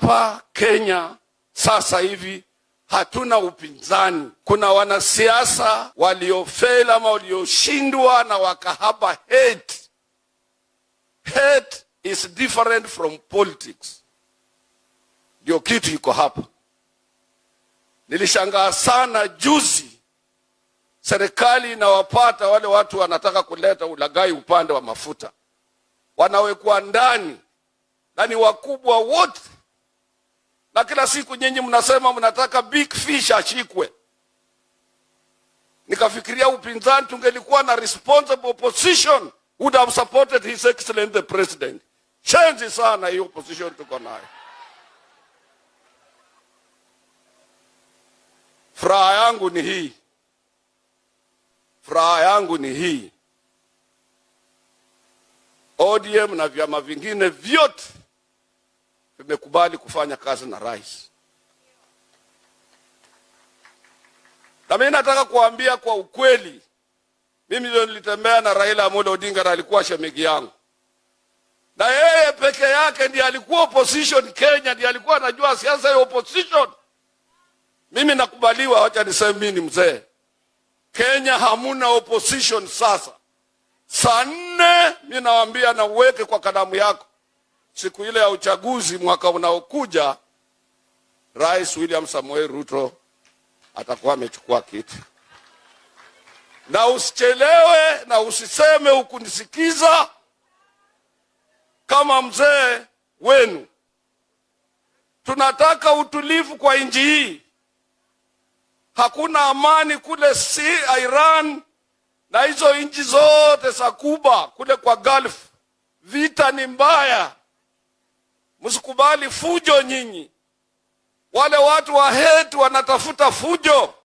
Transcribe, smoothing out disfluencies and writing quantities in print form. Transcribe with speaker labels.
Speaker 1: Hapa Kenya sasa hivi hatuna upinzani. Kuna wanasiasa waliofeli ama walioshindwa na wakahaba hate. Hate is different from politics. Ndio kitu iko hapa. Nilishangaa sana juzi, serikali inawapata wale watu wanataka kuleta ulaghai upande wa mafuta, wanawekwa ndani na ni wakubwa wote, na kila siku nyinyi mnasema mnataka big fish ashikwe. Nikafikiria upinzani, tungelikuwa na responsible opposition would have supported His Excellency the President. Chenzi sana hiyo opposition tuko nayo. Furaha yangu ni hii, furaha yangu ni hii. ODM na vyama vingine vyote vimekubali kufanya kazi na rais. Na mimi nataka kuambia kwa ukweli, mimi ndio nilitembea na Raila Amolo Odinga na alikuwa shemegi yangu, na yeye peke yake ndiye alikuwa opposition Kenya, ndiye alikuwa anajua siasa ya opposition. Mimi nakubaliwa, wacha niseme mimi ni mzee. Kenya hamuna opposition sasa. Saa 4 mimi nawaambia, na uweke kwa kalamu yako, siku ile ya uchaguzi mwaka unaokuja, Rais William Samoei Ruto atakuwa amechukua kiti. Na usichelewe na usiseme hukunisikiza kama mzee wenu. Tunataka utulivu kwa nchi hii. Hakuna amani kule si Iran na hizo nchi zote za Kuba kule kwa Gulf. Vita ni mbaya. Msikubali fujo nyinyi. Wale watu wa hate wanatafuta fujo.